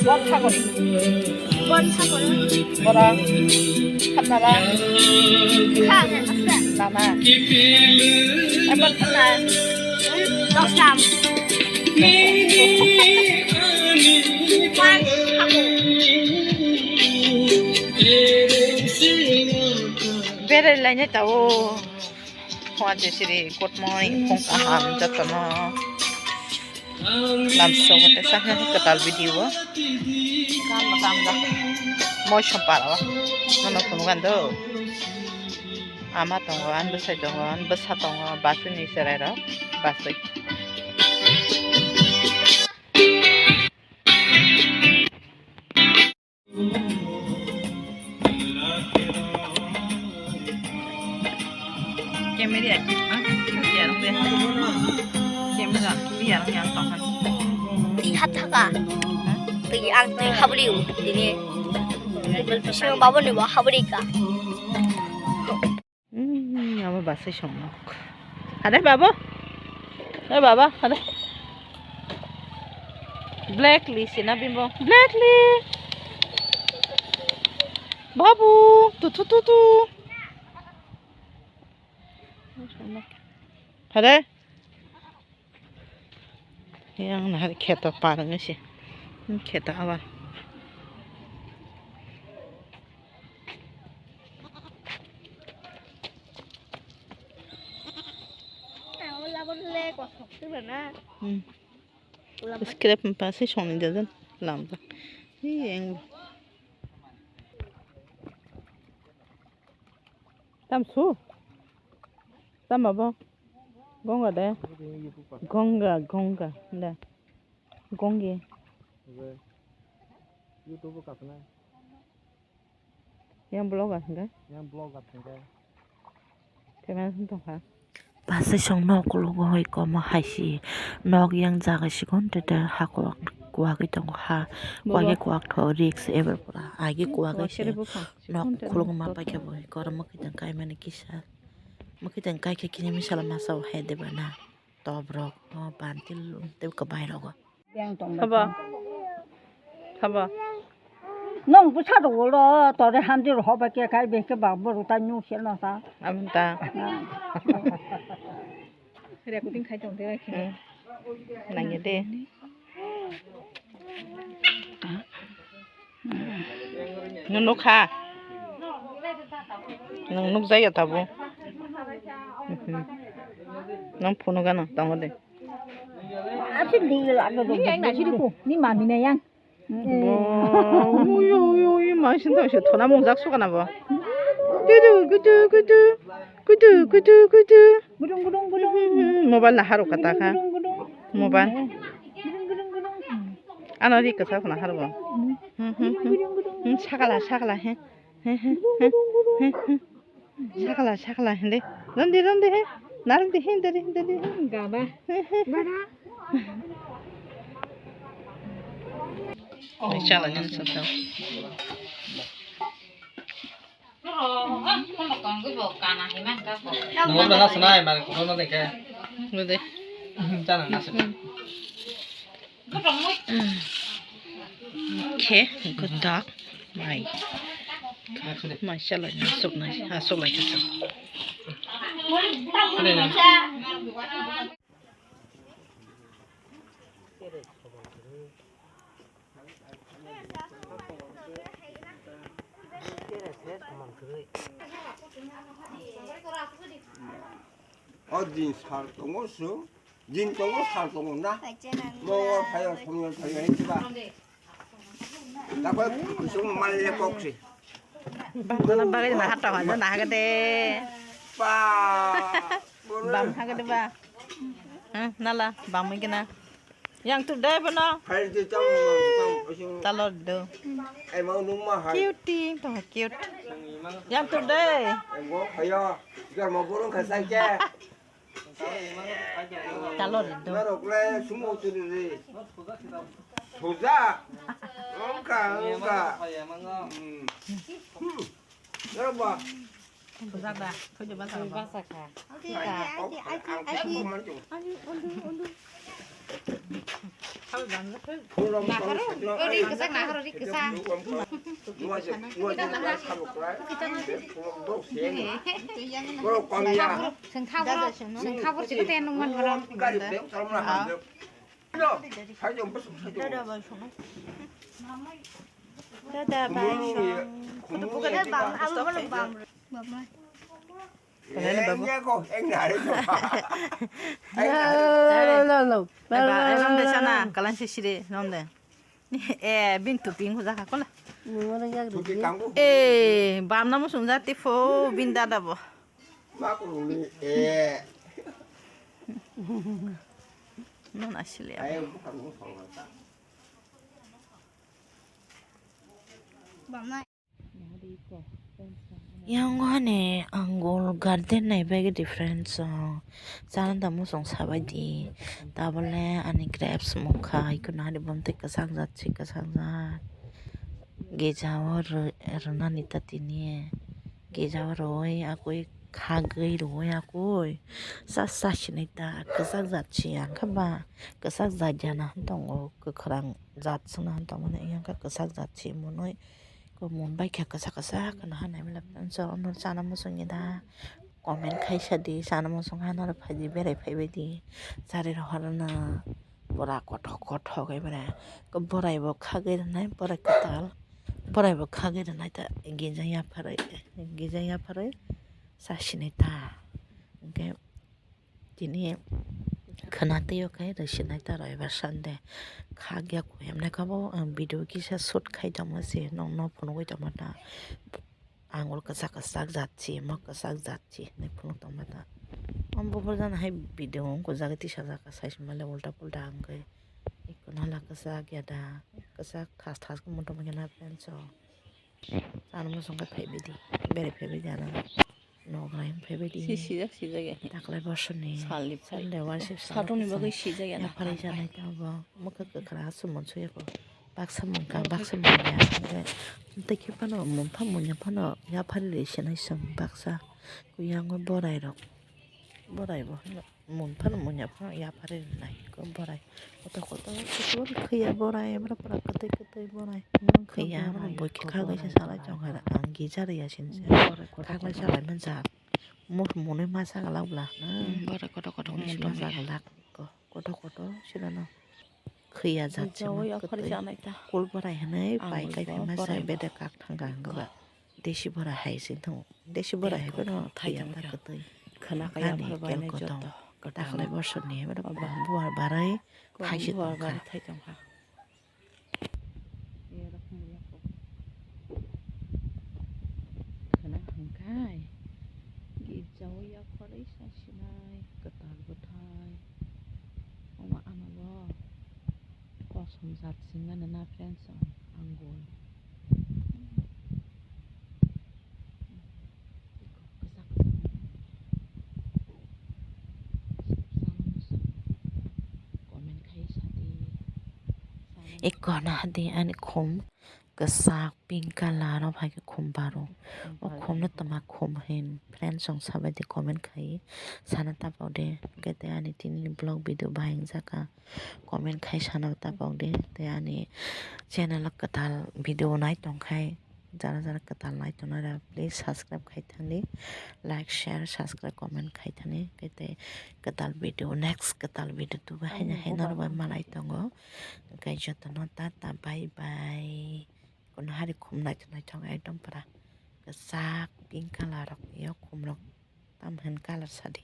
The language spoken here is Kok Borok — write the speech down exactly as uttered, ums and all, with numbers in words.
Bonthagori. Bonthagori. Bora. Khatnara. Kha. Nana. Ekbar khatna. Dosam. Berai lainai tao. Phone siri, good morning, phone kaham jotono. Lamso wate sakha kwtal video o. Kam kam jak. Moi sompar o. Nono phunukgan do. Ama tongo, ani bwsai tongo, ani bwsa tongo, basui ni cherai rok, basui. Camera, ah, camera rung de. Camera, camera rung yang tong han. Twi hat thaka. Twi ang twi habri u tini. Mobile bisingo babo ni bo habri ka. Hmm, abo basai song nok. Hade babo. Hade baba, hade. Black li sina bimbo. Black li. Babu, tu tu tu tu. Hade. Yang nahar kheto parang si. Kheto awa. Hmm. Scrap pa se song ni jajan lam ta. Hi yang. Tam su. Tam abo. Gonga de. Gonga, gonga. De. Gonge. YouTube ka sana. Yang blogger hingga? Yang blogger hingga. Teman tongkha. Pasai song nok logo hoi komo hai si nok yang jaga sikon tete ha kuwak kuwagwi tongo ha kuwagwi kuwak tho risk ever pura agi kuwagwi se nok khulung ma paikhe bo hoi korom mwkhwtwng kaimani kisa mwkhwtwng kaikhe kini misala masa o hai deba na tobrok o bantil tei kwbai rogo. Haba. Haba. Nong bwsa rok ulo tore hamdi rok hoba khe khai beke ba borok ta nyu se no ta. Abon ta. Recording khai tong de khai. Hmm. Nangya de. Nung nukha. Nung nukjaya tabuk. Mhm. Nung phunuk gana tongo de. Asik di la do. Ni yang na siri ku. Ni mami na yang. Bo, uyo, uyo, uyo, ma sini tong se thona mung jak sukana bo. Kudu, kudu, kudu. Kudu, kudu, kudu. Gudung, gudung, gudung. Mobile na haru kata kha. Gudung, gudung, gudung. Mobile. Gudung, gudung, gudung. Ano ri kasa khna haru bo. Hmm, hmm, hmm. Hmm, sakala, sakala, he. He, he, he, he, he. Sakala, sakala, hende. Randi, randi, he. Narandi, he, dari, dari, he. Gaba. He, he, he. Gaba. Ai, chala, nyan, sa, sa. Nunggu na, na, sana, ai, mari, kono na, deke. Bode. Chana, na, sana. Khe, good dog. Mai. Mai chalai, asok nai, asok lai khe. O din sal tongo su. Din tongo sal tongo na. Mongol phaio, somjol phaio, hinsiba. Takoi kusung mal le kok si. Bang, nala bagwi na hato hajo na hagade. Pa. Bam hagade ba. Hmm, nala bam gina. Yang tu dai bono. Hai di tam tam. Talor do. Ai mau nung ma hai. Cute, to cute. Yang tu dai. Ai mau hayo. Jar mau burung khasai ke. Talor do. Narok le sumo turi re. Thuja. Ongka, ongka. Hmm. Hmm. Narok ba. Bujak da, thoi de basa ba. Basa kha. Adi, adi, adi, adi, adi. Adi, undo, undo. Hau jam na thoi. Naharo, ori kwchak naharo, ri kwchak. Sengkhabur, sengkhabur, sengkhabur chikon ten nungman boro. Dada bai song. Dada bai song. Kalani babu. Lo, lo, lo. Eba, eh, rom de sana, kalan sisiri, rom de. Eh, bin tupi wngkha jakha kola. Nungmano yak rwdi. Eh, bamna musung jati pho, bin dada bo. Ma kurungni, eh. Non asili abo. Ai, bukan musung jata. Bamna. Yang hani angle garden nai bagwi different song. Chana da musung sabai di. Tabole ani grapes mokha, iko nahari bomtwi kwchak jat si kwchak jat. Gija o rw-, rwnani ta tini. Gija o rwui akui khagwi rwui akui. Sa sa sinai ta kwchak jat si ang khe ba. Kwchak jat jana tongo, kwkhwrang jat swna tongmani yang khe kwchak jat si mwnwi. Ko mun bai khe kwchak kwchak kheno hanai mwnwi so ono chana muchungya da comment khaisa di chana muchung hano rw phaidi berai phaibai di chari rohorno pura kothok kothok ebre borai bo khagwi rwnai borai kwtal borai bo khagwi rwnai ta gija yapharwi gija yapharwi sa sinai ta hwnkhe. Tini khwna twi o khe rwsinai ta rw eba Sunday khakya kuimnai kha bo ang video kisa shoot khai tongma se nokno phunugwi tongma ta angul kwchak kwchak jat si emo kwchak jat si hinwi phunuk tongma ta. Omo buphur jani hai video wng kujagwi tisajak sai se male ulta pulta wngwi eko nala kwchak ya da kwchak thas thas khe muthungma khe na friends rok. Chana muchung khe phaibai di, bere phaibai di ano. Nogra yang phaibai di. Si sijak sijak ya. Taklai borsoni. Salni phai. Sunday worship salni Satung ni bagwi sijak ya na. Yapharwi janai tabo. Mokhe kwkhwrang aswk monsoya ko. Baksa mungka, baksa mungya. Tei khe phano mungpha mungya phano yapharwi rwi sinai song baksa. Kuyango borai rok. Borai bo. Mun phano munya phano yapharwi rwnai ko borai kotor kotor kotor khaiya borai borok pura kwtwi kwtwi borai khaiya borok bui khe khagwi se salai tongkha ang gija rwya sini se khagwi salai manja mur mwnwi masa glak bla borai kotor kotor masa glak kotor kotor sinano khaiya jat se kul borai hinwi pai kai phai masa bedek kak thangkha hwnkhe ba. Desi bora hai se tongo. Desi bora hai phano thai tong ta kwtwi. Khwna kaya ani phar bai kel nai kotor. Joto. Taklai borsoni hai phano buar barai khai se tongkha. Khwna hwnkhai. Gija o yaphar sa sinai kwtal bwthai. Omo ano bo. Kosom jat singmani na friends ang angul. Comment khai sadi. Ekko na hadi ani khum kwchak pink colour o hai khe khum baro. O khum no toma khum hin friends rok sabai di comment khai sana tapok de. Kete ani tini vlog video bahai wngjak kha. Comment khai sana tapok de tei ani channel o kwtal video nai tongkhai jara jara kwtal nai tongnai rok please subscribe khai thangdi like share subscribe comment khai thangdi kete kwtal video next kwtal video tubu haino haino rok bai malai tongo hwnkhe jotono tata bye bye. Kuno hari khum naithok naithok ekdom pura kwchak pink colour rok yo khum rok tam hin colour sadi.